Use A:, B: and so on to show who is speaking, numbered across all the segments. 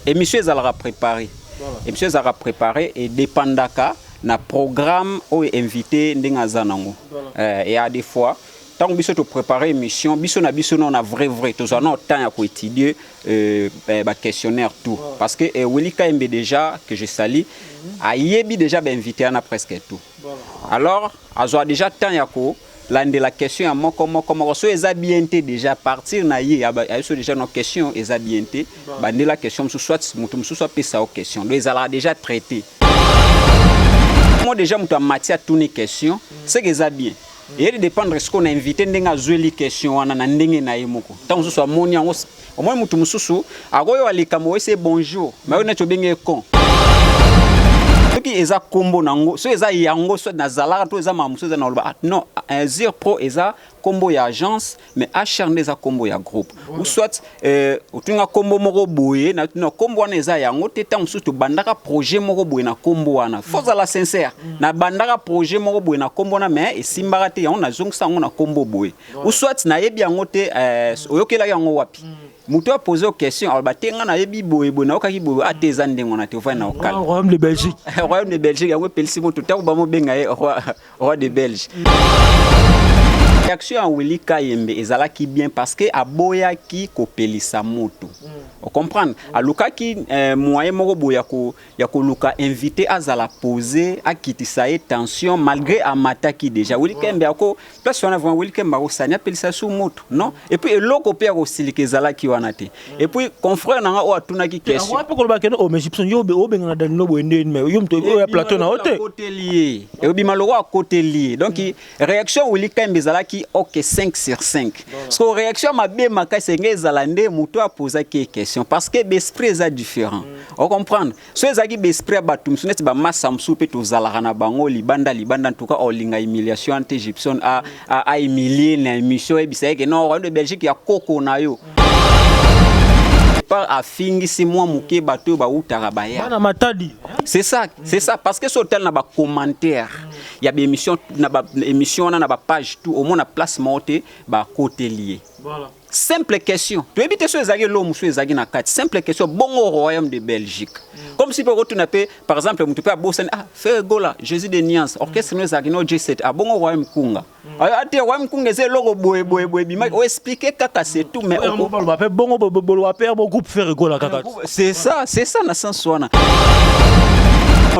A: Émission ezalaka préparé, émission ezalaka préparé et dépendaka na programme oyo invité ndenge aza nango. Et ya des fois, ntango biso topréparé émission, biso na biso no na vrai vrai, tozwa no temps ya koétudier baquestionnaire, tout, parce que Willy Kayembe déjà, que je salue, ayebi déjà bainvité wana presque tout. Alors azwa déjà temps ya kolandela question ya moko moko moko. So eza bien te, déjà partir na ye ayebi so déjà no question eza bien te, bandela question mosusu, soit moto mosusu apesa yo question. Donc ezalaka déjà traité. Mo déjà moto amati, atuni question, c'est que eza bien. Eyeli dépendre sikoyo na invité ndenge azweli question wana na ndenge na ye moko. Ntango mosusu amoni yango, omoni motu mosusu akoyoka likambo oyese bonjour, mais oyo neti obenge ye con. Soki eza nkombo nango, soki eza yango, so nazalaka to eza makambo mosusu eza na oloba: ah, non, Zir Pro eza nkombo ya agence, mais HR nde eza nkombo ya groupe. Ou soit otunga nkombo moko boye na nkombo wana eza yango te. Ntango mosusu tobandaka projet moko boye na nkombo wana, faut ozala sincère: nabandaka projet moko boye na nkombo wana, mais esimbaka te, yango nazongisa yango na nkombo boye. Ou soit nayebi yango te, oyokelaki yango wapi? Moto apose question, aloba te: nga nayebi boye boye, nayokaki boye. Ate eza ndenge wana te, ofai na okala.
B: Royaume de Belgique.
A: Royaume de Belgique, yango epelisi moto ntango bamobenga ye roi de Belge. Réaction ya Willy Kayembe ezalaki bien parce que aboyaki kopelisa moto, ocomprendre? Alukaki moyen moko boye ya koluka invité azala posé, akitisa ye tension malgré amataki déjà. Willy Kayembe ako place wana vraiment, Willy Kayembe akosani apelisa su moto, non? Et puis eloko mpe ya kosilika ezalaki wana te. Et puis confrère na nga oyo atunaki question.
B: Mpe koloba kende o, mais Gibson, yo obenga na Danilo boye ndeni? Mais yo moto oyo ya plateau na yo te.
A: Akoteli ye, ebima loko akoteli ye. Donc réaction Willy Kayembe ezalaki ok, 5 sur 5. Parce que réaction mabe makasi enge ezala nde moto apozaki ye question, parce que baesprit eza différent, ocomprendre? So ezalaki baesprit ya bato mosusu neti bamasa mosusu mpe tozalaka na bango libanda libanda, en tout cas olinga humiliation wana te. Gibson ahumilie na émission, oyebisa ye ke non, royaume de Belgique ya koko na yo par afingisi mwa moke bato oyo bautaka baya.
B: Bana Matadi.
A: C'est ça, c'est ça, parce que so otali na bacommentaire ya baémission, na baémission wana, na bapage tout, omona place moko te bakoteli ye. Simple question, toyebi te so ezalaki eloko mosusu ezalaki na kati. Simple question, bongo royaume de Belgique, comme si mpe okotuna mpe par exemple motu mpe abosani: ah, Ferre Gola, Jésus de Nuance, orchestre no ezalaki no J7. Ah, bongo royaume Kunga? Ate royaume Kunga eza eloko boye boye boye ebimaki, oexplique kaka, c'est tout. Mais
B: baloba mpe bongo, boloba mpe bo groupe Ferre Gola kaka.
A: C'est ça, c'est ça. Na sens wana,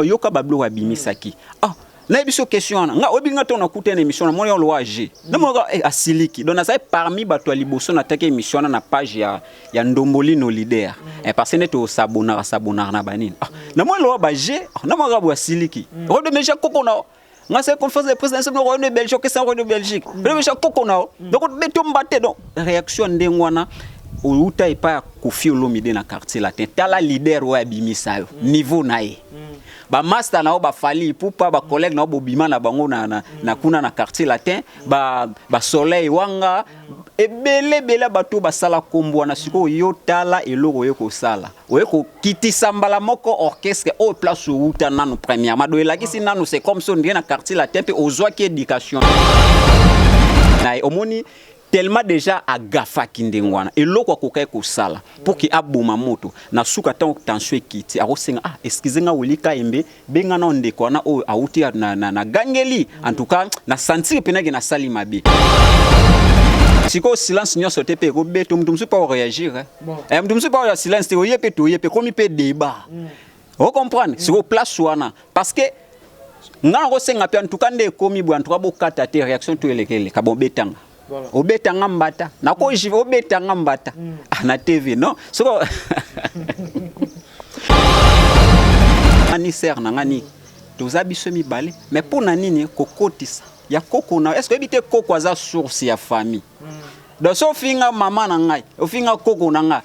A: yoka babiloko abimisaki. Ah, nayebi so question wana, nga oyebi nga ntongo nakuta na émission, namoni yo lowa g, namonaka asiliki. Donc nazali parmi bato ya liboso nataki émission wana na page ya Ndombolino leader, parce que nde tosabonaka sabonaka na banini. Ah, namoni lowa ba g, namonaka boye asiliki rodemeja koko na nga se conférence de président royaume de Belgique, okesa royaume de Belgique, royaume koko na donc betomba te. Donc réaction ndenge wana outa epai ya Kofi Olomide na Quartier Latin. Tala leader oyo abimisa yo niveau na ye, bamaster na yo, baFally Ipupa, bacollègue na yo, bobima na bango na kuna na Quartier Latin, basoleil ba wanga ebele ebele, bato basala kombo wana. Sikoyo yo tala eloko oye kosala, oye kokitisa mbala moko orchestre oyo place outa nanu premièrement. Do elakisi nanu, c'est comme so ndenge na Quartier Latin mpe ozwaki éducation na ye. Omoni tellement déjà agafaki ndenge wana, eloko akokaki kosala pour ke aboma moto na suka, ntango tension ekiti, akosenga: ah, excuse nga Willy Kayembe, benga na ndeko wana oyo awuti na gangeli. En tout cas na sentir mpenake nasali mabe. Sikoyo silence nyonso te mpe ekobeta moto mosusu mpe akoréagir. Moto mosusu mpe akoya silence te, oye mpe toye mpe komi mpe débat, ocomprendre? Sikoyo place wana, parce que nga nakosenga mpe, en tout cas nde ekomi boye, en tout cas bokata te réaction to elekeleka. Bon, betanga, obetanga mbata, nakojive, obetanga mbata, ah, na TV non. Soko ani ser na nga nini, toza biso mibale, mais mpo na nini kokotisa ya koko na? Est ce que oyebi te koko aza source ya famille? Donc so ofinga mama na ngai, ofinga koko na ngai,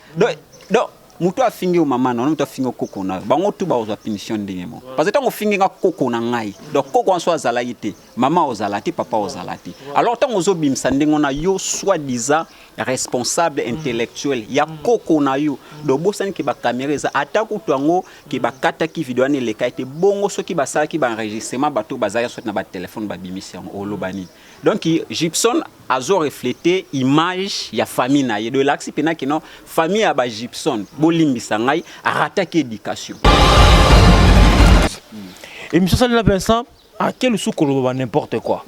A: donc moto afingi yo mama na yo, moto afingi yo koko na yo, bango tu bakozwa punition ndenge moko. Parce que ntango ofingi nga koko na ngai, donc koko wana so azalaki te, mama ozala te, papa ozala te. Alors ntango ozobimisa ndenge wana, yo soi-disant responsable intellectuel ya koko na yo, donc bosani ke bacaméra eza, ata kutu yango ke bakataki video wana eleka ete bongo. Soki basalaki baenregistrement, bato bazalaki soki na batelefone, babimisi yango, oloba nini? Donc Gibson Azo refléter image ya famille na ye. Donc elakisi mpena que non, famille ya bagibson, bolimbisa ngai, arataki éducation.
B: Émission asaleli na Vincent ake lisusu koloba ba n'importe quoi.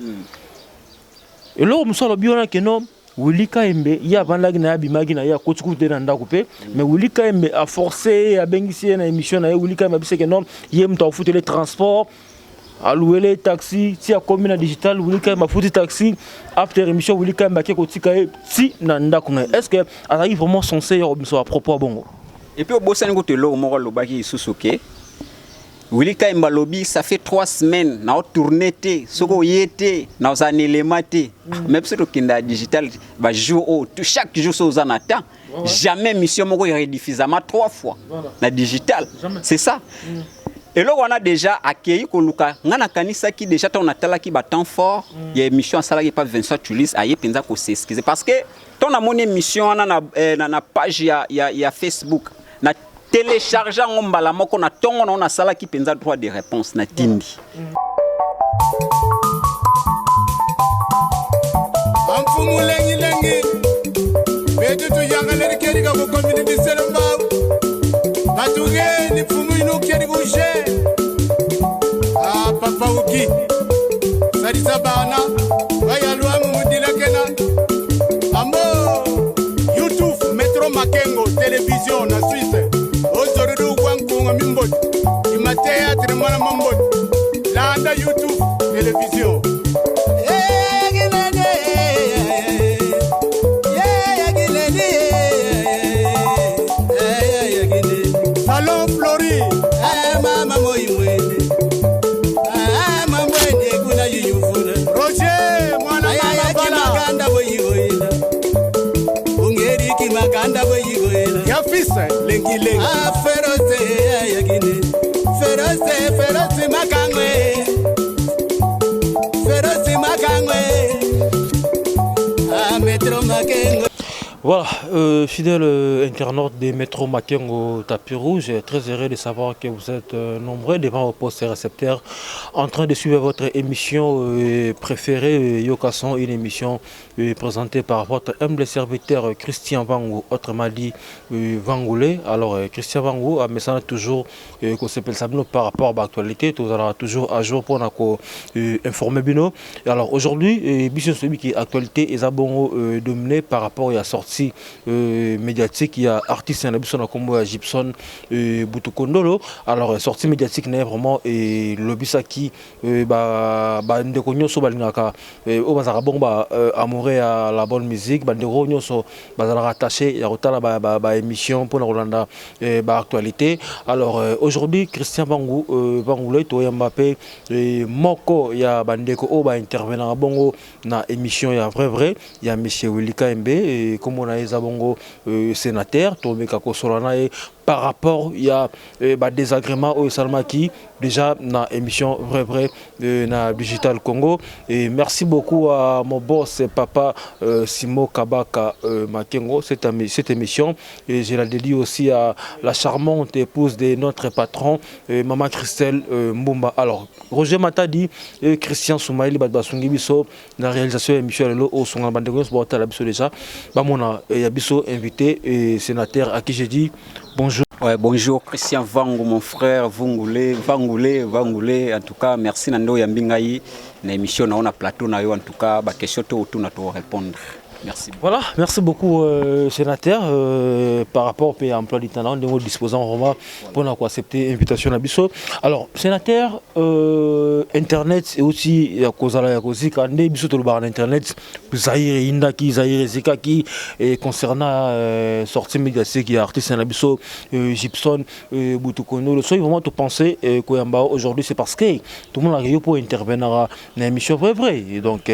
B: Eloko mosusu alobi wana que non, Willy Kayembe ye avandaki na ye, abimaki na ye, akoti kutu te na ndako mpe, mais Willy Kayembe aforce ye, abengisi ye na émission na ye. Willy Kayembe abisi que non, ye moto akofutele transport, alouele taxi ti akomi na digital. Willy Kayembe afuti taxi. After émission, Willy Kayembe ake kotika ye ti na ndako na ye. Est ce que azalaki vraiment censé ya kobimisa bapropos ya bongo?
A: Et puis obosani kutu eloko moko alobaki lisusu que Willy Kayembe alobi: ça fait 3 semaines naotourne te, soki oye te naozala na elema te. Mais biso tokenda ya digital bajour oyo, chaque jour so oza na temps, jamais mission moko erediffusama trois fois na digital. C'est ça, eloko wana déjà akei koluka. Ngai nakanisaki déjà, ntango natalaki batemps fort ya émission asalaki pa Vincent Tulis, aye mpenza kos'excuse, parce que ntango namoni émission wana na page ya Facebook, na télécharge yango mbala moko na ntongo na ngo, nasalaki mpenza droit de réponse na tindi.
C: Amfumu lengi betu tuyangaleri keri ka kukomini bisele mbau batugeni mfumu inu keri kushe. Ah, papa uki salisa bana bayalwamu mudilakena ambo YouTube Metro Makengo Télévision na Suisse ozorudi ukwankunga mimboti ima théâtre mwana mamboti landa YouTube Télévision. Salon Flori.
D: Mama moimwene mamwene kuna yuyufuna.
C: Roger mwana mama bala.
D: Makanda boyigoyela ungeriki makanda boyigoyela.
C: Ya fils lengi lengi.
D: Ferose ayagine ferose ferose makangwe ferose makangwe Metro Makengo.
B: Voilà, fidèle internaute des Métro Makengo Tapis Rouge, très heureux de savoir que vous êtes nombreux devant vos postes récepteurs en train de suivre votre émission préférée, Yokason, une émission présentée par votre humble serviteur Christian Vango, autrement dit Vangoulé. Alors Christian Vango a message toujours qu'on s'appelle ça par rapport à l'actualité, tout toujours à jour pour nous informer bino. Alors aujourd'hui, biso celui qui actualité est bongo dominé par rapport à la sortie médiatique, il y a artiste na biso na kombo ya Gibson Butukondolo. Alors sortie médiatique na vraiment et lobisaki ba ndeko nyonso balingaka oyo bazalaka bongo ba amoureux ya la bonne musique, bandeko nyonso bazalaka attaché ya kotala ba émission mpona kolanda ba actualité. Alors aujourd'hui, Christian Vangu Vangule, toyamba mpe moko ya bandeko oyo baintervenaka bongo na émission ya vrai vrai ya monsieur Willy Kayembe, kombo na ye eza bongo sénateur. Tomeka kosolola na ye par rapport ya badésagrément oyo esalamaki déjà na émission vrai vrai na Digital Congo. Et merci beaucoup à mon boss, papa Simo Kabaka Makengo. Cette émission et je la dédie aussi à la charmante épouse de notre patron, maman Christelle Mbumba. Alors Roger Matadi et Christian Soumaïli bato basungi biso na réalisation ya émission ya lelo oyo. Songa bandeko nyonso baotala biso déjà, bamona ya biso invité et sénateur à qui j'ai dit bonjour.
A: Ouais, bonjour Christian Vangu, mon frère Vungule, Vangoulé, Vangoulé. En tout cas, merci Nando Yambingaï, na émission na on plateau na yo. En tout cas, ba question to autour na to répondre. Merci.
B: Voilà, merci beaucoup sénateur par rapport au pays emploi du temps nous disposons vraiment pour nous accepter l'invitation na biso. Alors sénateur, internet et aussi ya kozala ya kozika nde biso tolobaka na internet Zaïre indaki Zaïre ezikaki et concernant sortie médiatique ya artiste na biso Gibson Butukono, soki vraiment topenser koyamba aujourd'hui, c'est parce que tout le monde a pour intervenir na émission vrai vrai. Et donc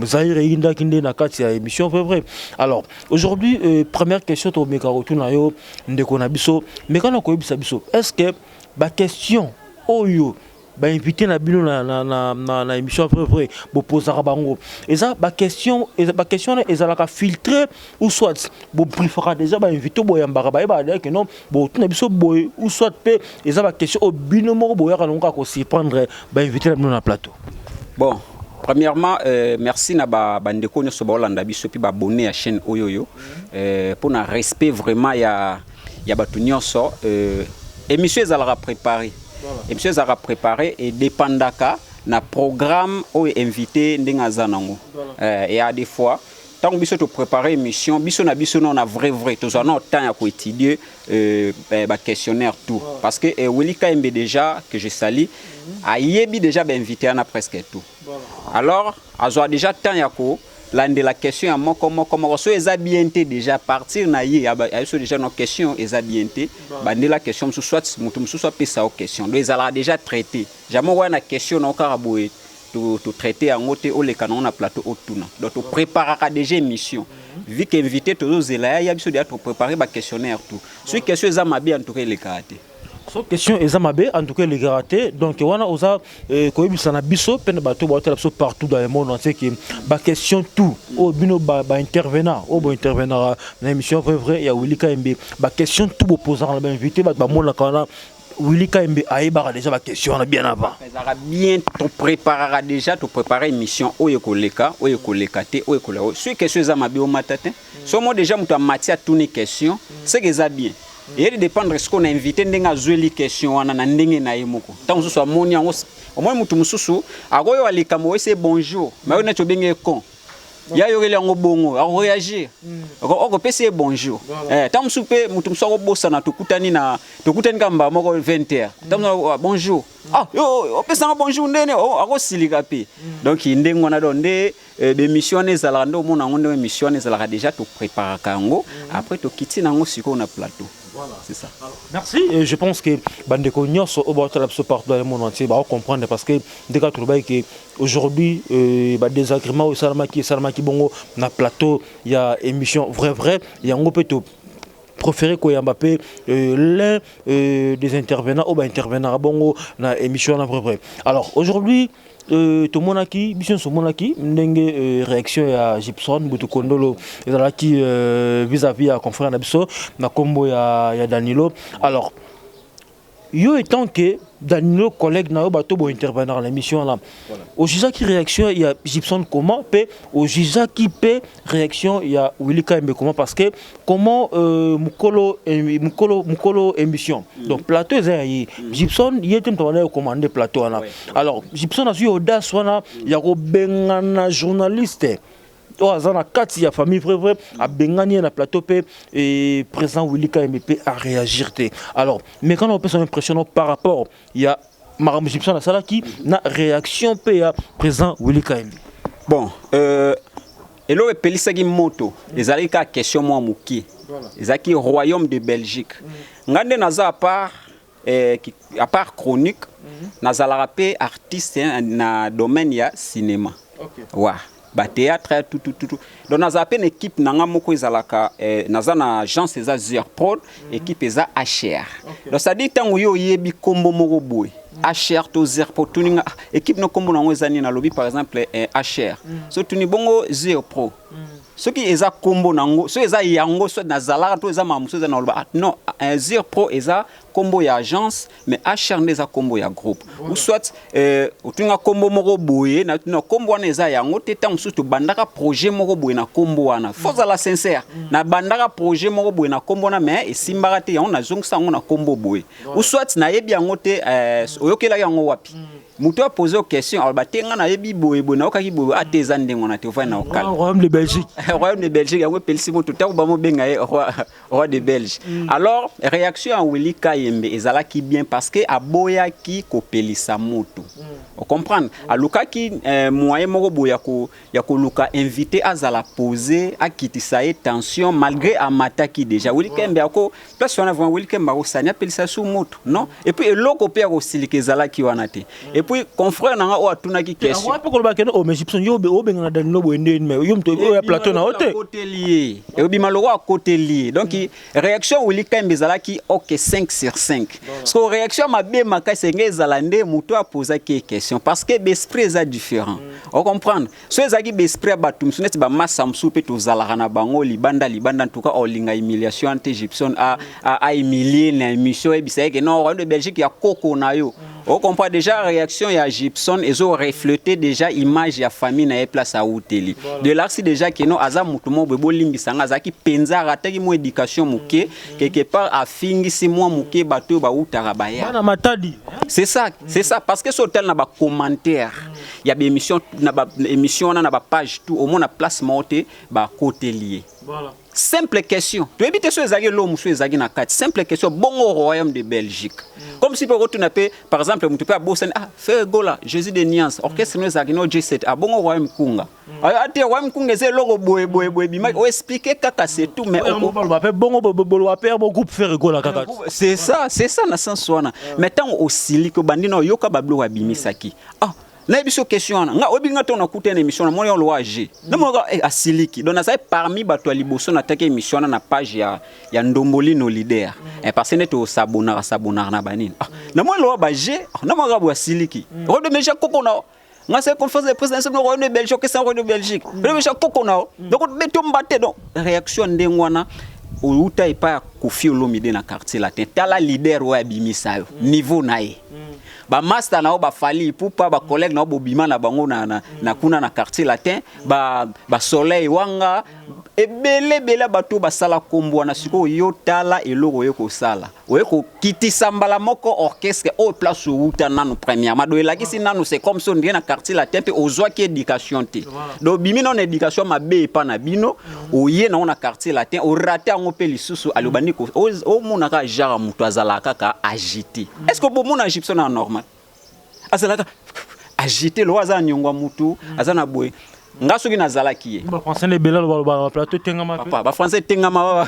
B: Zaïre indaki nde na kati ya émission vrai vrai. Alors aujourd'hui, première question tomeka kotuna yo, ndeko na biso, meka na koyebisa biso: est ce que baquestion oyo bainvité na bino na émission vrai vrai bopozaka bango eza baquestion, baquestion wana ezalaka filtré ou soit bobriefaka déjà bainvité boyambaka, bayebaka que non, botuna biso boye, ou soit mpe eza baquestion oyo bino moko boyaka nango kaka kosurprendre bainvité na bino na plateau?
A: Bon. Premièrement, merci na bandeko nyonso baolanda biso mpe baabonnés ya chaîne oyo oyo mpona respect vraiment ya bato nyonso. Émission ezalaka préparé, émission ezalaka préparé et dépendaka na programme oyo invité ndenge aza nango. Et à des fois, ntango biso topréparé émission, biso na biso no na vrai vrai tozwa no temps ya koétudier baquestionnaire tout, parce que Willy Kayembe déjà, que je salue, ayebi déjà bainvité wana presque tout. Alors azwa déjà temps ya kolandela question ya moko moko moko. So eza bien te, déjà partir na ye ayebi so déjà no question eza bien te, bandela question mosusu, soit moto mosusu apesa yo question. Donc ezalaka déjà traité. Jamais oya na question na yo kaka boye, totraité yango te, oleka nango na plateau otuna. Donc topréparaka déjà émission, vu que invité tozozela ya biso, déjà topréparé baquestionnaire tout. Soki question eza mabe, en tout cas elekaka te.
B: So question eza mabe, en tout cas elekaka te. Donc wana oza koyebisa na biso mpe na bato baotala biso partout dans le monde entier ke baquestion tout oyo bino baintervenant oyo bointervenaka na émission vrai vrai ya Willy Kayembe, baquestion tout bopozaka na bainvité, bato bamonaka wana, Willy Kayembe ayebaka déjà baquestion wana bien avant.
A: Ezalaka bien, topréparaka déjà, toprépare émission oyo ekoleka, oyo ekoleka te, oyo ekoleka. Soki question eza mabe, omata te. So mo déjà moto amati, atuni question, seke eza bien. Eyeli dépendre sikoyo na invité ndenge azweli question wana na ndenge na ye moko. Ntango mosusu amoni yango, omoni motu mosusu akoyoka likambo oyese bonjour, mais oyo neti obenge ye con, ya yokeli yango bongo, akoréagir, okopesa ye bonjour. Ntango mosusu mpe motu mosusu akobosana, tokutani na tokutani kaka mbala moko 20 heures, ntango mosusu bonjour, ah yo opesanga bonjour ndene, akosilika mpe. Donc ndenge wana, donc nde bémission wana ezalaka nde omona yango ndenge émission wana ezalaka déjà, topréparaka yango, après tokiti na yango sikoyo na plateau. C'est ça.
B: Alors, merci. Et je pense que bandeko nyonso oyo baotala biso partout dans le monde entier comprendre, parce que ndeka tolobaki ke aujourd'hui ba désagrément oyo esalamaki bongo na plateau ya émission vrai vrai, yango mpe to préféré koyamba mpe l'un des intervenants oyo baintervenaka bongo na émission wana vrai vrai. Alors aujourd'hui, tomonaki biso nyonso, omonaki ndenge réaction ya Gibson Butu Kondolo ezalaki vis-à-vis ya confrère na biso na nkombo ya Danilo. Alors yo, étant que Danilo collègue na yo, bato bointervenir na émission wana, ojugaki réaction ya Gibson comment, mpe ojugaki mpe réaction ya Willy Kayembe comment? Parce que comment mokolo émission, donc plateau eza ya ye Gibson, ye te moto banda commande plateau wana. Alors Gibson azwi audace wana ya kobengana journaliste oyo aza na kati ya famille vrai vrai, abengani ye na plateau mpe président Willy Kayembe mpe aréagir te. Alors mais quand opesa impression par rapport ya makambo Gibson asalaki na réaction mpe ya président Willy Kayembe?
A: Bon, eloko epelisaki moto ezalaki kaka question mwa moke, ezalaki royaume de Belgique. Ngai nde naza à part chronique, nazalaka mpe artiste na domaine ya cinéma, wa bathéâtre tutututu. Donc nazala mpe na équipe na nga moko ezalaka naza na agence eza Zer Prod, équipe eza HR. Donc c'est-à-dire ntango yo oyebi nkombo moko boye HR to Zer Pro, tuni nga: "Ah, équipe no nkombo nango eza nini?" Nalobi par exemple HR. So tuni bongo Zer Pro, soki eza nkombo nango, soki eza yango, so nazalaka to eza makambo mosusu eza, naloba: "Ah, non, Zer Pro eza nkombo ya agence, mais HR nde eza nkombo ya groupe." Ou soit otunga nkombo moko boye na nkombo wana eza yango te. Ntango mosusu tobandaka projet moko boye na nkombo wana, faut ozala sincère, nabandaka projet moko boye na nkombo wana, mais esimbaka te, yango nazongisa yango na nkombo boye. Ou soit nayebi yango te, oyokelaki yango wapi? Moto apose yo question, aloba te: "Nga nayebi boye boye, nayokaki boye." Ate eza ndenge wana te, ofai na okala.
B: Royaume de Belgique.
A: Royaume de Belgique, yango epelisi moto ntango bamobenga ye roi de Belge. Alors réaction ya Willy Kayembe ezalaki bien, parce que aboyaki kopelisa moto, ocomprendre? Alukaki moyen moko boye ya koluka invité azala posé, akitisa ye tension malgré amataki déjà. Willy Kayembe ako place wana vraiment, Willy Kayembe akosani apelisa su moto, non? Et puis eloko mpe ya kosilika ezalaki wana te. Et puis confrère na nga oyo atunaki question
B: mpe koloba kende o, mais Gibson, yo obengana Danilo boye ndeni? Mais yo moto oyo ya plateau na yo te.
A: Akoteli ye, ebima lokola akoteli ye. Donc réaction Willy Kayembe ezalaki ok, 5 sur 5. Parce que réaction mabe makasi enge ezala nde moto apozaki ye question, parce que baesprit eza différent, ocomprendre? So ezalaki baesprit ya bato mosusu neti bamasa mosusu mpe tozalaka na bango libanda libanda, en tout cas olinga humiliation wana te. Gibson ahumilie na émission, oyebisa ye ke non, royaume de Belgique ya koko na yo. Ocomprend déjà, réaction ya Gibson ezorefléter déjà image ya famille na ye, place auteli. De là, si déjà que non, aza motu moko boye, bolimbisanga, azalaki mpenza arataki mwa éducation moke quelque part, afingisi mwa moke bato oyo bautaka baya.
B: Bana Matadi.
A: C'est ça, c'est ça, parce que so otali na bacommentaire ya baémission, na baémission wana, na bapage tout, omona place moko te bakoteli ye. Simple question, toyebi te so ezalaki eloko mosusu ezalaki na kati. Simple question, bongo Royaume de Belgique, comme si mpe okotuna mpe, par exemple, motu mpe abosani: "Ah, Ferre Gola, Jésus de Nuance, orchestre no ezalaki no J7. Ah, bongo Royaume Kunga?" Ate Royaume Kunga eza eloko boye boye boye bimaki, oexpliquer kaka, c'est tout. Mais
B: baloba mpe bongo, boloba mpe bo groupe Ferre Gola kaka.
A: C'est ça, c'est ça, na sens wana. Mais ntango osiliki, obandi na oyoka babiloko abimisaki. Ah, nayebi so question wana, nga oyebi nga ntango nakuta na émission, namoni yo lowa ag, namonaka asiliki. Donc nazali parmi bato ya liboso nataki émission wana na page ya Ndombolino leader, parce que neti osabonaka sabonaka na banini. Ah, namoni lowa bag, namonaka boye asiliki rodemeja koko na nga se conférence de presse na Royaume de Belgique, okesa Royaume de Belgique, rodemeja koko na donc betomba te. Donc réaction ndenge wana outa epai ya Kofi Olomide na Quartier Latin. Tala leader oyo abimisa yo, niveau na ye, bamaster na yo, baFally Ipupa, bacollègue na yo, bobima na bango na kuna na Quartier Latin, basoleil ba wanga ebele ebele, bato basala nkombo wana. Sikoyo yo tala eloko oye kosala, oye kokitisa mbala moko orchestre oyo place outa nanu premièrement. Donc elakisi nanu, c'est comme so ndenge na Quartier Latin mpe ozwaki éducation te. Donc bimi nano éducation mabe epa na bino, oye nango na Quartier Latin, orater yango mpe lisusu. Alobandi omonaka genre moto azalaka kaka agité. Est ce que bomona Gibson na normal azalaka agité? Lo aza na niongo ya mutu, aza na boye. Nga soki nazalaki ye
B: Bafrançais na ebele balobaka plateau etengama mpe.
A: Papa, bafrançais etengama.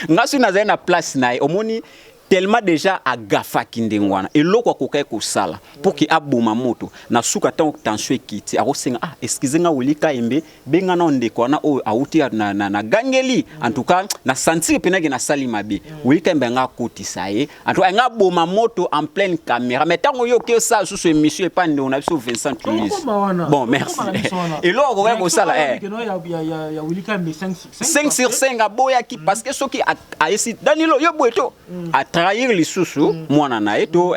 A: Nga soki nazali na place na ye, omoni tellement déjà agafaki ndenge wana, eloko akokaki kosala pour que aboma moto na suka, ntango tension ekiti, akosenga: "Ah, excuse nga, Willy Kayembe, benga na ndeko wana oyo awuti na gangeli. En tout cas na sentir mpenaki nasali mabe." Willy Kayembe anga akotisa ye, en tout cas anga aboma moto en pleine caméra. Mais ntango yo oke osala susu émission epa ndeko na biso Vincent Tulis, bon, merci, eloko akokaki kosala 5 sur 5, aboyaki, parce que soki ayesi Danilo yo boye to atrahir lisusu mwana na ye to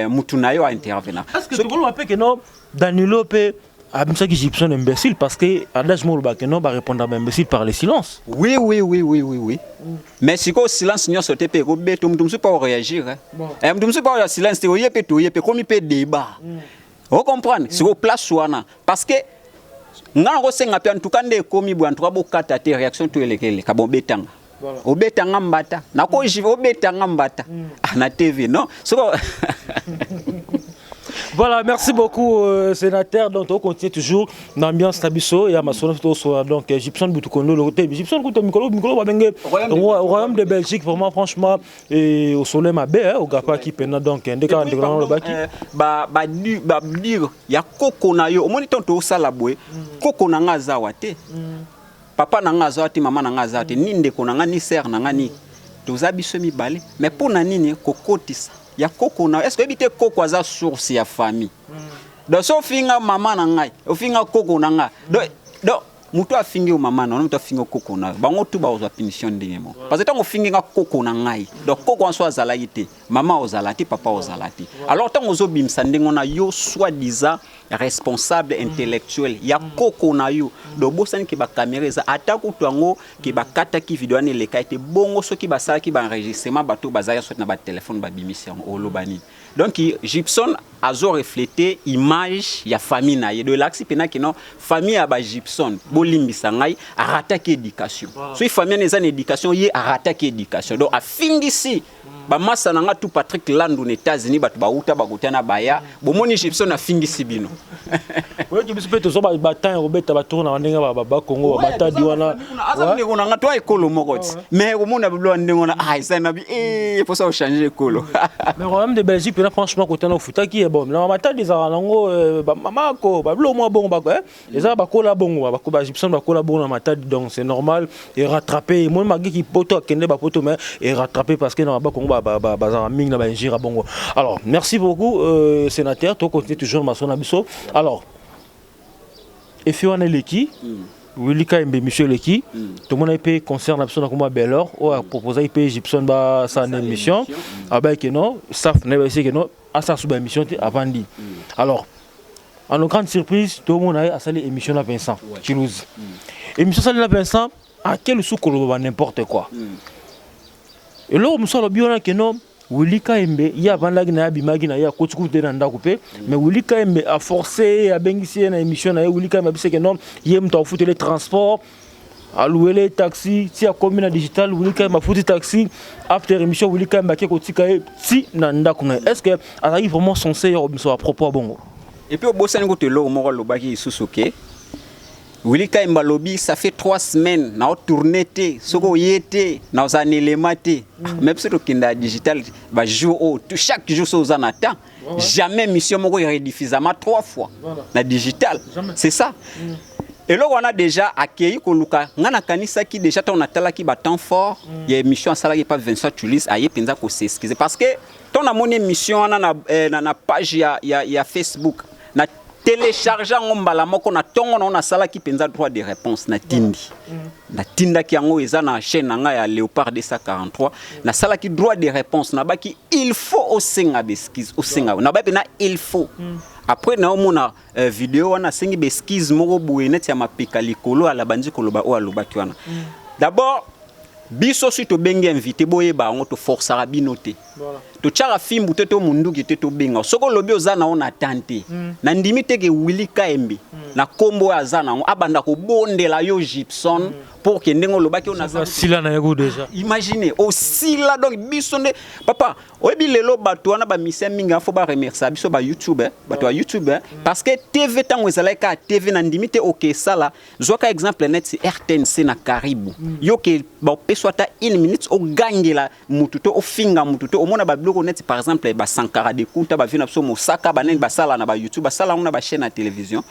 A: mutu na ye aintervenir.
B: Est-ce que tokoloba mpe que non, Danilo mpe abimisaki Gibson imbécile? Parce que adage moko olobaka no, barépondre baimbécile par le silence.
A: Oui, mais sikoyo silence nyonso te mpe ekobeta mutu mosusu mpe oréagir. Mutu mosusu mpe oya silence te, oye mpe toye mpe komi mpe débat, ocomprendre sikoyo place wana. Parce que nga nakosenga mpe, en tout cas nde ekomi boye, en tout cas bokata te réaction to elekeleka. Bon, betanga, obetanga mbata, nakojive, obetanga mbata. Ah, na TV non soko.
B: Voilà, merci beaucoup, sénateur. Donc, on continue toujours dans l'ambiance na biso et à ma donc Gibson Boutukondo, le côté Gibson Kuto Mikolo Mikolo Babenge, Royaume de Belgique, vraiment franchement, et au soleil mabe, hein, au gapa qui pena donc ndeka ndeka le baki.
A: Ba ba ba dire ya koko na yo, omoni tonto osala boye, koko na nga azawa te, papa na nga azawa te, mama na nga azawa te, ni ndeko na nga, ni sœur na nga, ni toza biso mibale. Mais mpo na nini kokotisa ya koko na? Est ce que oyebi te koko aza source ya famille? Donc so ofinga mama na ngai, ofinga koko na ngai, donc moto afingi yo mama na yo, moto afingi yo koko na yo, bango tu bakozwa punition ndenge moko. Parce que ntango ofingi nga koko na ngai, donc koko wana so azalaki te, mama ozala te, papa ozala te. Alors ntango ozobimisa ndenge wana, yo soi-disant responsable intellectuel ya koko na yo, donc bosani ke bacaméra eza, ata kutu yango ke bakataki video wana eleka ete bongo. Soki basalaki baenregistrement, bato bazalaki soki na batelefone, babimisi yango, oloba nini? Donc Gibson azo refléter image ya famille na ye. Donc elakisi mpena que non, famille ya bagibson, bolimbisa ngai, arataki éducation. Soki famille wana eza na éducation, ye arataki éducation. Donc afingisi bamasa na nga tu, Patrick Landu na États-Unis, bato bauta bakota na baya, bomoni Gibson afingisi bino.
B: Oyoki biso mpe tozwa batemps ya kobeta batour na ndenge bakongo batadi wana.
A: Aza ndeko na nga, to ekolo moko ti, mais komona bilo ya ndenge wana, ah, esali na bi posa ochange ekolo.
B: Mais Royaume de Belgique mpena franchement kotana ofutaki, bon, na matadi ezalaka nango bamamako babilo mwa bongo bako eza bakola bongo, bagibson bakola bongo na Matadi. Donc c'est normal et rattrapé moi magiki poto akende bapoto, mais et rattrapé parce que na bakongo bazalaka mingi na baingire bongo. Alors merci beaucoup, sénateur. To continue toujours masolo na biso. Alors efi wana eleki. Willy Kayembe, émission eleki, tomona mpe concert na biso na komba Belor oyo aproposaki mpe Gibson basala na émission, abayeke non, staff na ye bayesi ke non, asala so baémission te, avandi. Alors, à nos grandes surprises, tomona ye asali émission na Vincent Chiluzi. Émission asali na Vincent, ake lisusu koloba ba n'importe quoi. Eloko mosusu alobi wana ke non, Willy Kayembe ye avandaki na ye, abimaki na ye, akoti kutu te na ndako mpe, mais Willy Kayembe aforce ye, abengisi ye na émission na ye. Willy Kayembe abisi ke non, ye moto afuteli transport, alouele taxi ti akomi na digital. Willy Kayembe afuti taxi. After émission, Willy Kayembe ake kotika ye ti na ndako na ye. Est ce que azalaki vraiment censé ya kobimisa bapropos ya bongo?
A: Et puis obosani kutu eloko moko alobaki lisusu ke Willy Kayembe alobi: ça fait 3 semaines naotourne te, soki oye te, naozala na elema te. Mais biso tokenda ya digital bajour oyo, chaque jour so oza na temps, jamais mission moko erediffusama trois fois na digital. C'est ça, eloko wana déjà akei koluka. Ngai nakanisaki déjà, ntango natalaki batemps fort ya émission asalaki pa Vincent Tulis, aye mpenza kos'excuse, parce que ntango namoni émission wana na page ya Facebook, na télécharge yango mbala moko na ntongo nango, nasalaki mpenza droit de réponse, natindi, natindaki yango, eza na chaîne na ngai ya Léopard 243. Nasalaki droit de réponse, nabaki il faut osenga baexcuse, osenga, nabaki mpena il faut. Après naomona video wana, asengi baexcuse moko boye neti ya mapeka likolo, alabandi koloba oyo alobaki wana. D'abord, biso soki tobengi invité, boyeba yango, toforçaka bino te, totyaka fimbu te, to munduki te. Tobenga soki olobi oza nango na tan te. Nandimi te ke Willy Kayembe na nkombo oyo aza nango abanda kobondela yo Gibson pour ke ndenge olobaki oyo naza.
B: Sila na ye ku déjà.
A: Imagine osila. Donc biso nde papa, oyebi lelo bato wana bamisien mingi, afo baremercia biso bayoutube, eh, bato ya YouTube, eh, parce que TV, ntango ezalaki kaka TV, na ndimi te oke esala. Zwaka exemple neti RTNC na Karibu, yo ke bapeswa ata une minute ogangela mutu to ofinga mutu to omona babiloko neti par exemple basankara de Kunta, bavi na biso mosaka, banani basala na bayoutube, basala yango na bachaîne ya télévision.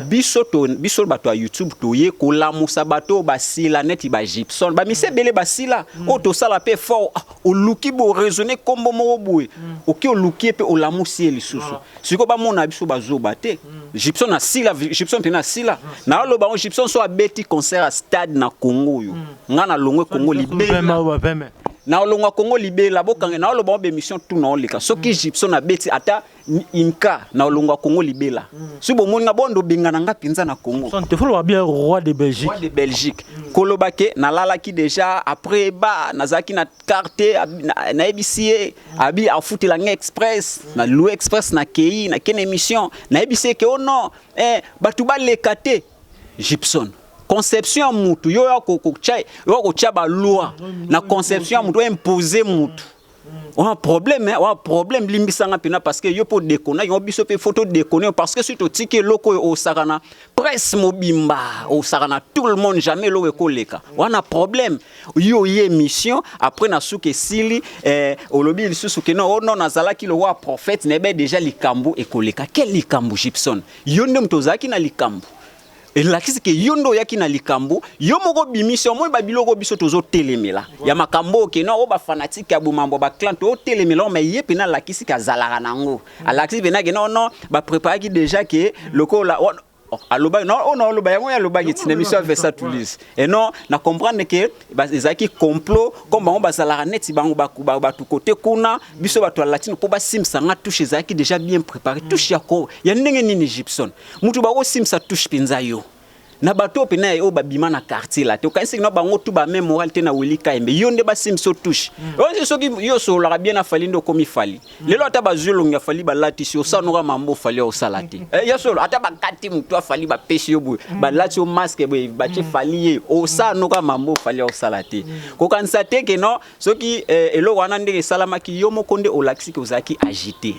A: Biso to, biso bato ya YouTube, toye kolamusa bato oyo basila neti bagibson, bamisi ebele basila oyo tosala mpe fort. Ah, oluki boraisonne nkombo moko boye, oki oluki ye mpe olamusi ye lisusu. Sikoyo bamona biso bazoba te. Gibson asila, Gibson mpena asila. Naoloba ngo, Gibson so abeti concert ya stade na Congo oyo, nga nalongwe Congo libela. Naolongwa Congo libela. Bokange, naoloba ngo bémission tu naoleka. Soki Gibson abeti ata inka, naolongwa Congo libela. Soki bomoni nga bondo obengana nga mpenza na Congo.
B: Tefoloba bien, roi de Belgique.
A: Roi de Belgique. Koloba ke nalalaki déjà après ba nazalaki na carte, nayebisi ye, abi afutela nga express, na loué express, nakei, nakei na émission, nayebisi ye ke o non, bato baleka te. Gibson, conception ya mutu, yo ya kotya baloi na conception ya mutu, oimpose mutu, oa problème, oa problème. Limbisanga mpena, parce que yo mpo déconner yango, biso mpe faut todéconner, parce que soki totiki eloko oyo, osaka na presse mobimba, osaka na tout le monde, jamais eloko ekoleka. Wana problème. Yo oye émission, après na suki esili, olobi lisusu ke non, oh non, nazalaki lokola prophète, nayebe déjà likambo ekoleka. Quel likambo, Gibson? Yo nde moto ozalaki na likambo. Elakisi ke yo nde oyaki na likambo, yo moko obimisi. Omoni babiloko biso tozotelemela ya makambo oyo ke no, oyo bafanatike ya bomambo, baclan, tozotelemela oyo, mais ye mpena alakisi ke azalaka nango. Alakisi mpena ke non, non, bapreparaki déjà ke lokola oh, alobaki non, oyo naoloba yango oyo alobaki ntina émission ya Vincent Toulouse. Et non, na comprendre ke ezalaki complot, comme bango bazalaka neti bango bato kote kuna, biso bato ya latine, mpo basimisa nga touche. Ezalaki déjà bien préparé. Touche ya ko ya ndenge nini, Gibson? Mutu bakosimisa touche mpenza yo na bato oyo mpena oyo babima na quartier la te, okanisi na bango tu bameme moral te na Willy Kayembe. Yo nde basimisa touche oyo. Soki yo osololaka bien na Fally, nde okomi Fally. Lelo ata bazwi elongi ya Fally, balatisi, osanoka mambo Fally osala te. Ya solo, ata bakati motu afali, bapesi yo boye, balati yo masque boye, batie Fally, ye osanoka mambo Fally osala te. Kokanisa te ke non, soki eloko wana ndenge esalamaki, yo moko nde olakisi ke ozalaki agité.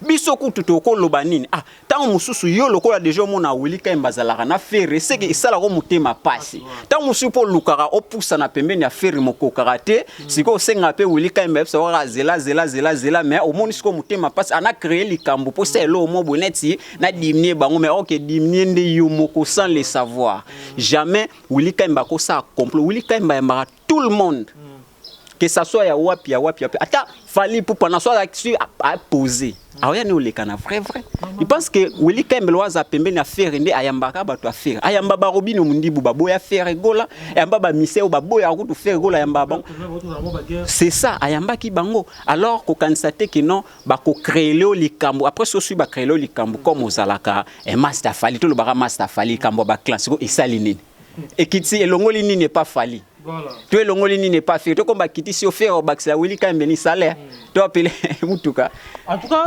A: Biso kutu tokoloba nini? Ah, ntango mosusu yo lokola deja omona Willy Kayembe azalaka na Ferre, seke esalaka motema pasi. Ntango mosusu mpo olukaka opusana pembeni ya Ferre, mokokaka te. Sikoyo osengaka mpe Willy Kayembe ayebisa kaka zela, zela, zela, zela, mais omoni sikoyo motema pasi ana créé likambo mpo sa eloko mo boye neti na diminuer bango. Mais oke diminuer nde yo moko sans le savoir. Jamais Willy Kayembe akosala complot. Willy Kayembe ayambaka tout le monde, que ça soit ya wapi, ya wapi, ya wapi, ata Fally Ipupa na so azalaki aposé. Aoya ne oleka na vrai vrai. Il pense que Willy Kembele waza pembeni ya Ferre nde ayambaka bato ya Ferre. Ayamba ba Robino Mundibu baboya Ferre Gola, ayamba ba Miseo baboya kutu Ferre Gola ayamba bango. C'est ça, ayambaki bango. Alors kokanisa te que non bako créer leo likambo après sosi ba créer leo likambo comme ozalaka eh, master Fally to lobaka master Fally likambo ba clan siko esali nini? Ekiti elongoli nini epa Fally?
B: Voilà.
A: To elongoli nini epa Ferre? To comme bakitisi yo Ferre obakisela Willy Kembele ni salaire. To apele mutuka.
B: En tout cas,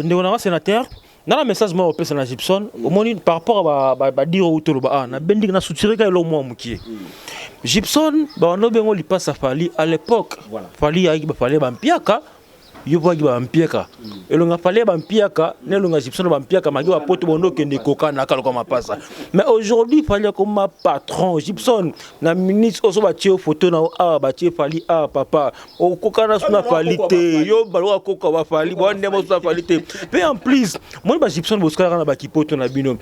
B: ndeko na nga sénateur, nana message moko opesa na Gibson, omoni par rapport à ba dire oyo toloba, ah, na bendiki na soutire ka eloko mwa mokie. Gibson, bawanda bengo lipasa Fally à l'époque.
A: Voilà.
B: Fally ayaki bafali bampiaka, yo mpo ayaki bampiaka. Elonga Fally ya bampiaka, na elonga Gibson ya bampiaka, maki bapoto bondo okende koka na kaloka mapasa. Mais aujourd'hui, Fally akoma patron. Gibson, na minute oyo so batie yo photo na yo awa, batie Fally awa, papa, okokana so na Fally te, yo baloka koka bafali, bwande moso na Fally te. Mpe en plus, moni ba Gibson bosikalaka na bakipoto na bino.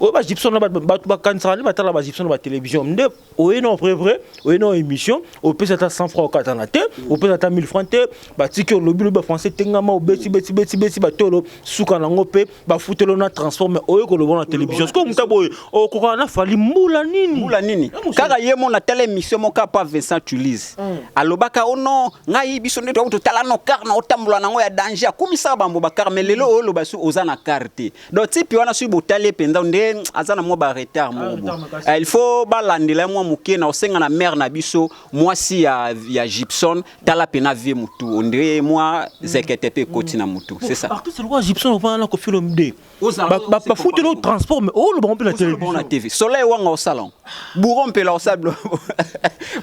B: Oyo ba Gibson na bato bakanisaka nde batala ba Gibson na batélévision nde oye na vrai vrai, oye na émission, opesa ata 100 francs okatana te, opesa ata 1000 francs te, batiki olobi lobi bafrançais tengama, obeti beti beti beti batolo suka nango mpe bafutelo na transport, mais oye koloba na télévision. Sikoyo moto boye okokana na Fally mbula nini?
A: Mbula nini? Kaka ye mo natala émission moko apa Vincent Tulise alobaka o non, ngai biso nde tokoki totala no car na otambola nango ya danger, akumisaka bambo bacar, mais lelo oyo oloba su oza na car te. Donc tipi wana soki botali ye mpenza nde aza na mwa baretard moko
B: retard
A: boye.
B: Makasi.
A: Il faut balandela ye mwa moke na osenga na mare na biso mwasi ya Gibson, tala pena vie mutu ondire mwa zekete mpe ekoti na mutu, c'est ça.
B: Artiste lokola Gibson ovanda na Koffi Olomide,
A: Ozala-
B: bafuteli transport, mais olobango mpe na
A: bon
B: télévision.
A: Na TV Soleil wanga osala ngo bourron mpela osala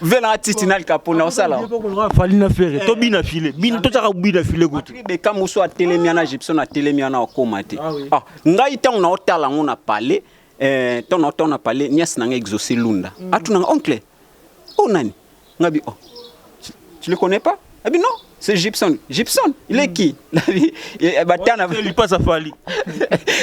A: ve na titi na likapona osala ngo.
B: Fally na Ferre to bina file bina totiaka bina file kutu.
A: Beka mosu atelemi wana, Gibson atelemi wana, okóma te.
B: Ah oui.
A: Ah, ngai ntango naotala yango na palais, ntango naotala na palais, niasi na ngai Exaucé Lunda atunanga: "Oncle, o nani?" Ngabi: "Oh, tu le connais pas?" Abi: "Non, c'est Gibson." "Gibson, il est qui?" Nabi, batana
B: lipasa Fally.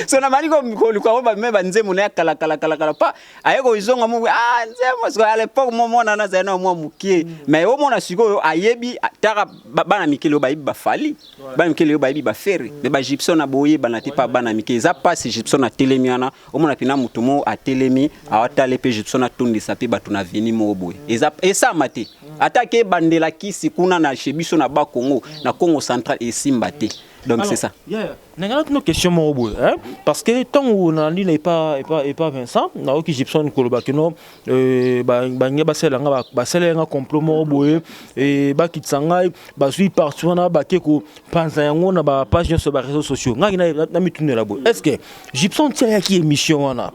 A: So namani koluka oyo bame banzembo na ya kala kala kala kala pa aye kozonga mo, ah, nzembo sikoyo à l'époque mo mwana nazali na mwa mokie, mais omona sikoyo ayebi taka bana mikili oyo bayebi baFally, bana mikili oyo bayebi baFerre, mais baGibson na boyebana te pa bana mike. Eza mpasi. Gibson atelemi wana, omona mpena motu mo atelemi awatale mpe Gibson atondisa mpe bato na veni moko boye, eza esama te. Ata ke ebandela kisi kuna na chez biso na Bakongo, na Congo Central, esimba te. Donc c'est ça.
B: Yeah. Nanga tino question moko boye, hein? Parce que ntango nalandi na epa Vincent, nayoki Gibson koloba kino bange basalela nga, basalela nga complot moko boye, bakitisa ngai, bazwi parti wana, bake kopanza yango na bapage nyonso ya baréseaux sociaux. Ngai na mitunela boye: est ce que Gibson ti ayaki émission wana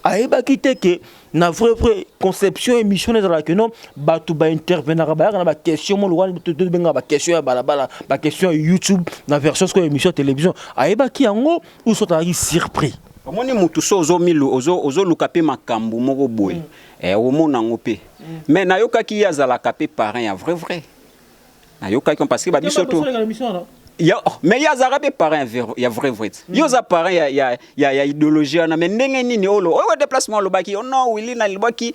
B: ayebaki te ke na vrai vrai conception émission ezalaka non, bato baintervenaka, bayaka na baquestion mo lokola tobengaka baquestion ya balabala, baquestion ya YouTube na version sikoyo émission ya télévision? Ayebaki yango ou soit azalaki surpris?
A: Omoni mutu so ozomilu ozoluka mpe makambo moko boye, omona yango mpe. Mais nayokaki ye azalaka mpe parrain ya vrai vrai, nayokaki parce que babiso to ya, oh, mais ye azalaka mpe parrain ya vrai vrai ti. Ye oza parrain ya idéologie wana, mais ndenge nini olo oyo déplacement olobaki: "Oh non, Willy, nalobaki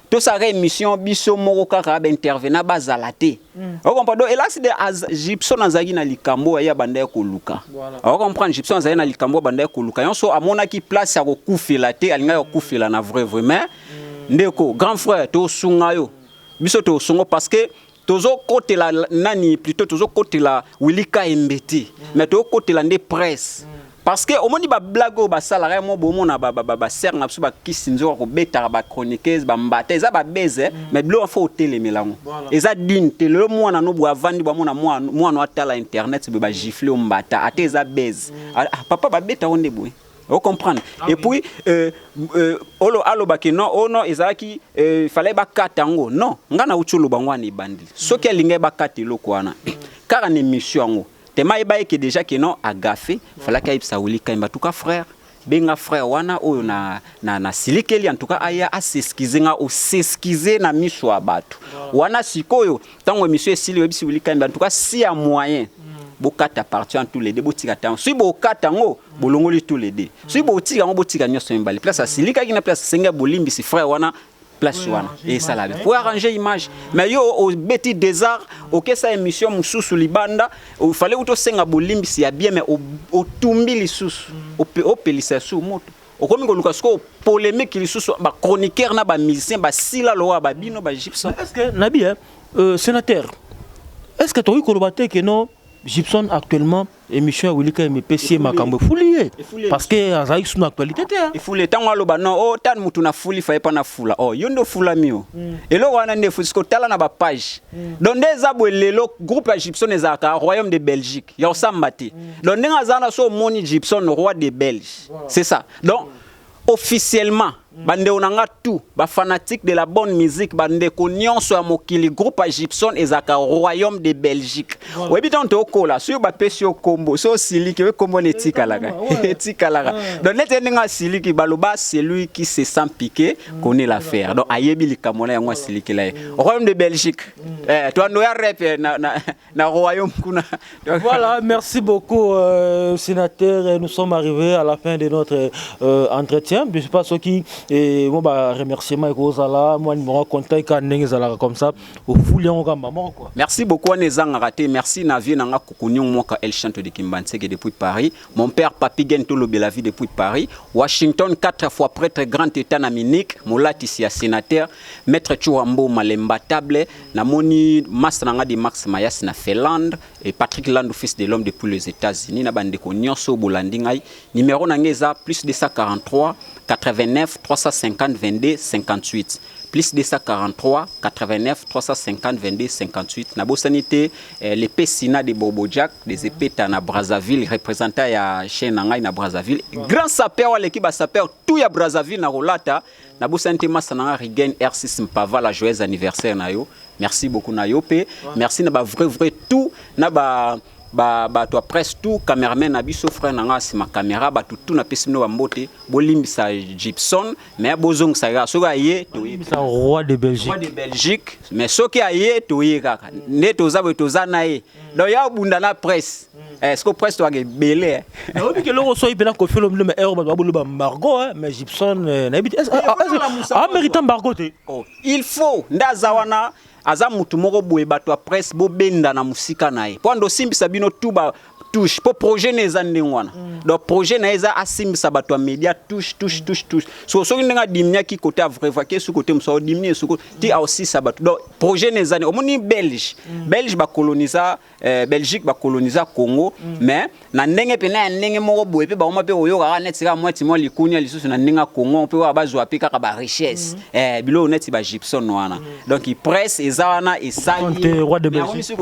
A: tosalaka émission biso moko kaka, baintervenant bazala te." Ocomprendre? Donc elasi de Gibson azalaki na likambo aye abandaki koluka. Ocomprendre? Gibson azalaki na likambo abandaki koluka nyonso, amonaki place ya kokufela te, alingaki kokufela na vrai vrai. Mais ndeko grand frère, tosunga yo, biso tosunga parce que tozokotela nani, plutôt tozokotela Willy Kayembe te, mais tozokotela nde presse, parce que omoni bablague oyo basalaka mo bomona basere na biso bakisi nzoka kobetaka bachroniqueuse bambata, eza babese, mais biloko fo otelemela yango eza digne te. Lelo mwana no boye avandi, bamona mwana atala internet boye, bagifle yo mbata, ata eza bese. Ah, papa, babetako nde boye, ocomprendre? Et puis olo alobaki non, oh non, ezalaki fallait bakata yango. Non, nga nauti oloba ngo wana ebandeli, soki alingai bakata eloko wana kaka na émission yango tema, ayeba eke déjà ke non, agafe, falaki ayebisa Willy Kayembe: "En tout cas frère, benga frère wana oyo na silikeli, en tout cas aya as'excuse." Nga os'excuse na miso ya bato wana. Sikoyo ntango émission esili, oyebisi Willy Kayembe: "En tout cas, si ya moyen bokata parti en tous les deux, botika tango. Soki bokata yango, bolongoli tous les deux. Soki botika yango, botika nyonso mibale." Place asilikaki na place asengi bolimbisi frère wana. Place wana esala bien po arranger image. Mais yo obeti désart, okesa émission mosusu libanda, ofale kuta osenga bolimbisi ya bien, mais otumbi lisusu, opelisa su moto, okomi koluka sikoyo polémique lisusu, bachroniqueur na bamusicien basila lowa babino baGibson.
B: Est ce que nabi, hein, sénateur, est ce que tokoki koloba te ke non, Gibson actuellement, émission ya Willy Kayembe epesi ye makambo, efuli ye, parce que azalaki su na actualité te?
A: Efuli. Ntango aloba non, o tani mutu nafuli, faye mpa nafula o yo nde ofulami o eloko wana nde efuli. Siko tala na bapage. Donc nde eza boye lelo, groupe ya Gibson ezalaka royaume de Belgique ya osamba te. Donc ndenge aza na so, omoni Gibson, roi de Belge, c'est ça. Donc officiellement, bandeko na nga, tout bafanatique de la bonne musique, bandeko nyonso ya mokili, groupe ya Gibson ezalaka royaume de Belgique. Oyebi, ntango tokola, soki bapesi yo kombo, so osiliki, oye kombo na etikalaka, etikalaka. Donc neti ndenge asiliki, baloba: celui qui se sent piqué connaît l'affaire. Donc ayebi likambo na yango, asilikela ye royaume de Belgique. Toando ya rep na royaume kuna.
B: Voilà, merci beaucoup, sénateur. Nous sommes arrivés à la fin de notre entretien. Je sais pas ce qui et moi bah remerciement ekozala moi numéro contact ka ndenge ezalaka comme ça ofuli yango kamba moko quoi.
A: Merci beaucoup, wana ezangaka te. Merci na vie nanga Kokunion Mwaka El Chante de Kimbanseke depuis Paris, mon père Papi Gen Tolobela vie depuis Paris, Washington, quatre fois prêtre grand état na Munich, molatisi ya sénateur maître Chouambo Malemba table. Namoni master nanga de Max Mayas na Finlande et Patrick Landou, fils de l'homme, depuis les États-Unis. Na bandeko nyonso bolandi ngai, numéro na ngai eza plus 243 89 350 22 58, plus 243 89 350 22 58. Nabosani te lepe sina de Bobo Jack des epeta na Brazzaville, représentant ya chaîne na ngai na Brazzaville, grand sapeur aleki basapeur tout ya Brazzaville na kolata. Nabosani te masa na nga Rigen R6 Mpavala, joyeux anniversaire na yo. Merci beaucoup na yo mpe merci na bavrai vrai tout na ba bato ya presse tout, cameraman na biso, frère na nga nsima caméra, bato tout, napesi bino bambote. Bolimbisa Gibson, mais bozongisa kaka soki aye.
B: Toyebisa roi de Belgique.
A: Roi de Belgique, mais soki aye, toye kaka nde toza boye, toza na ye. Donc ya obunda na presse, est ce que presse toyaka ebele?
B: Nayebi ke eloko soki mpena Kofi Olomide, mais ero bato baboloba embargo, mais Gibson, nayebi te, amérite embargo te.
A: Il faut nde aza wana, aza mutu moko boye. Bato ya presse, bobenda na mosika na ye mpo ando osimbisa bino tu ba touche, mpo projet na eza ndenge wana. Donc projet na ye eza asimbisa bato ya média touche, touche, touche, touche. So soki ndenge adiminuaki côté ya vrai voix, su côté mosusu aodiminue suko ti aosisa bato. Donc projet na eza omoni Belge bakolonisa Belgique, bakolonisa Congo, mais na ndenge pena ya ndenge moko boye mpe bakoma mpe koyokaka neti kaka mwati mwa likunia lisusu na ndenge ya Congo mpe oyo bazwa mpe kaka barichesse, biloko neti baGibson wana. Donc presse eza wana esali
B: roi de Belgique.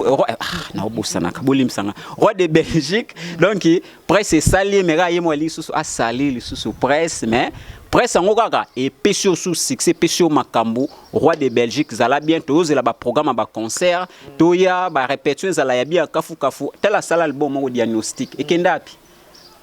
A: Naobosanaka, bolimbisanga, roi de Belgique. Donc presse esali ye, meka ye mo alingi lisusu asali lisusu presse, mais presse yango kaka epesi yo su succès, epesi yo makambo. Roi de Belgique, zala bien. Tozela baprogramme ya baconcert, toya barépétition ezala ya bien kafukafu. Tala, asala album moko, Diagnostic, ekende api,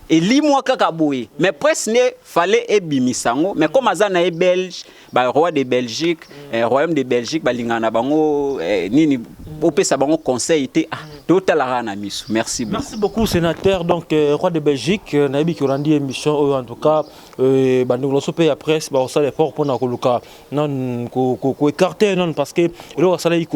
A: elimwa kaka boye. Mais presse nde fallait ebimisa yango. Mais comme aza na ye belge, baroi de Belgique, royaume de Belgique, balingaka na bango nini, opesa bango conseil te. Ah, totalaka na miso. Merci beaucoup.
B: Merci beaucoup, sénateur. Donc roi de Belgique, nayebi ki olandi émission oyo. En tout cas, bandeko nyonso mpe ya presse bakosala effort mpona koluka nan koécarter nan, parce que eloko asalaki,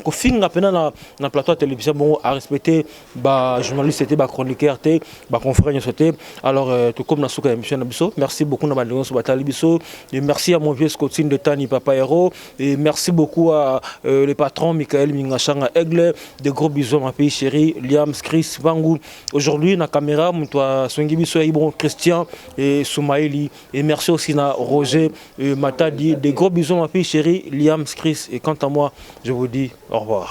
B: kofinga mpena na plateau ya télévision bongo, arespecte bajournaliste te, bachroniqueur te, baconfrère nyonso te. Alors tokomi na suka ya émission na biso. Merci beaucoup na bandeko nyonso batali biso et merci à mon vieux Scotine de Tani Papa Hero et merci beaucoup à le patron Michael Mingachanga Aigle. De gros bisous à ma pays chéri Liam Chris Vangu. Aujourd'hui na caméra, moto asongi biso ya bon Christian et Soumaïli et merci aussi na Roger Matadi. De gros bisous, ma fille chérie Liam Chris, et quant à moi, je vous dis au revoir.